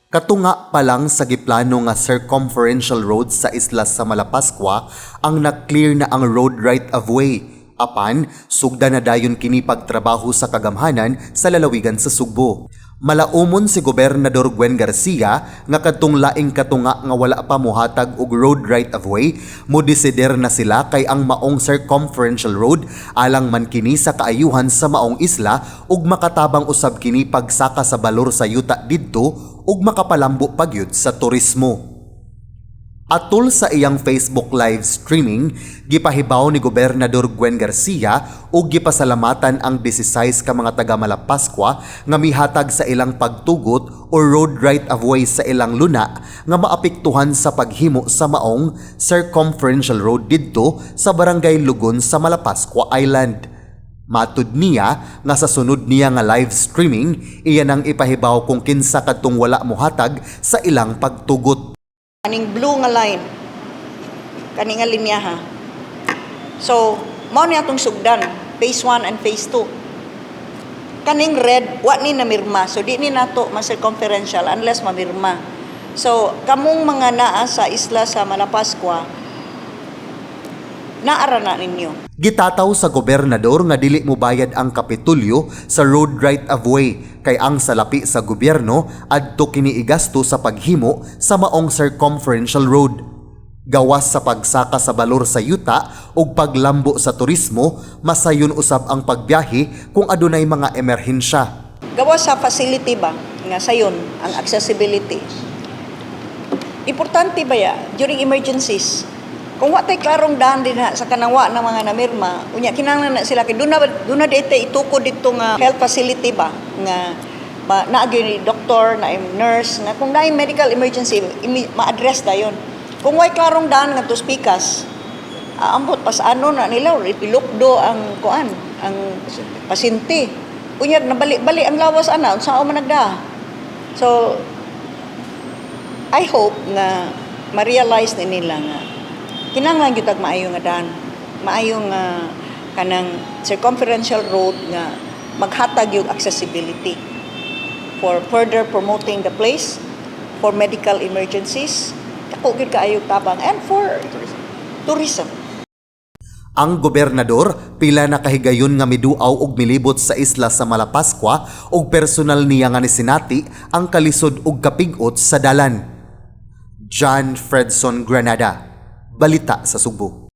Katunga pa lang sa giplano nga circumferential road sa isla sa Malapascua ang na-clear na ang road right of way. Apan, sugda na dayon kini pagtrabaho sa kagamhanan sa lalawigan sa Sugbo. Malaumon si Gobernador Gwen Garcia nga kadtong laing katunga nga wala pa mohatag og road right of way, mo desider na sila kay ang maong circumferential road alang man kini sa kaayuhan sa maong isla ug makatabang usab kini pagsaka sa balor sa yuta didto ug makapalambo pagyud sa turismo. Atol sa iyang Facebook live streaming, gipahibaw ni Gobernador Gwen Garcia ug gipasalamatan ang 16 ka mga taga Malapascua nga mihatag sa ilang pagtugot o road right of way sa ilang luna nga maapektuhan sa paghimo sa maong circumferential road didto sa Barangay Lugon sa Malapascua Island. Matud niya nga sa sunod niya nga live streaming, iya nang ipahibaw kung kinsa kadtong wala mohatag sa ilang pagtugot. Kaning blue nga line, kani nga linya ha. So, mao ni atong sugdan, phase 1 and phase 2. Kaning red, wa ni namirma. So, di ni nato ma-circumferential unless mamirma. So, kamong mga naa sa isla sa Malapascua, naara na ninyo. Gitataw sa gobernador nga dili mobayad ang Kapitolyo sa road right of way kay ang salapi sa gobyerno adto kini igasto sa paghimo sa maong circumferential road. Gawas sa pagsaka sa balor sa yuta ug paglambo sa turismo, masayon usab ang pagbiyahe kung adunay mga emerhensya. Gawas sa facility ba, nga sayon, ang accessibility. Importante ba ya, during emergencies, kung wa tay klarong daan din ha, sa kanang wa na mga namirma, unya kinahanglan na sila kay duna dito itukod dito nga health facility ba nga ma, naa gyud ni doktor, na nurse nga kung naay medical emergency ma-address dayon. Kung way klarong daan ngadto sa pikas, ambot pas ano na nila or ilukdo ang kuan ang pasyente. Unya nabali-bali ang lawas ana, unsa man nagda. So I hope nga ma-realize ni nila nga kinahanglan gyud tag maayo nga daan. Maayo nga kanang circumferential road nga maghatag yung accessibility for further promoting the place, for medical emergencies, dako gyud kaayo tabang, and for tourism. Ang gobernador pila na kahigayon nga miduaw og milibot sa isla sa Malapascua ug personal niya nga nisinati ang kalisod ug kapigot sa dalan. John Fredson Granada, Balita sa Sugbo.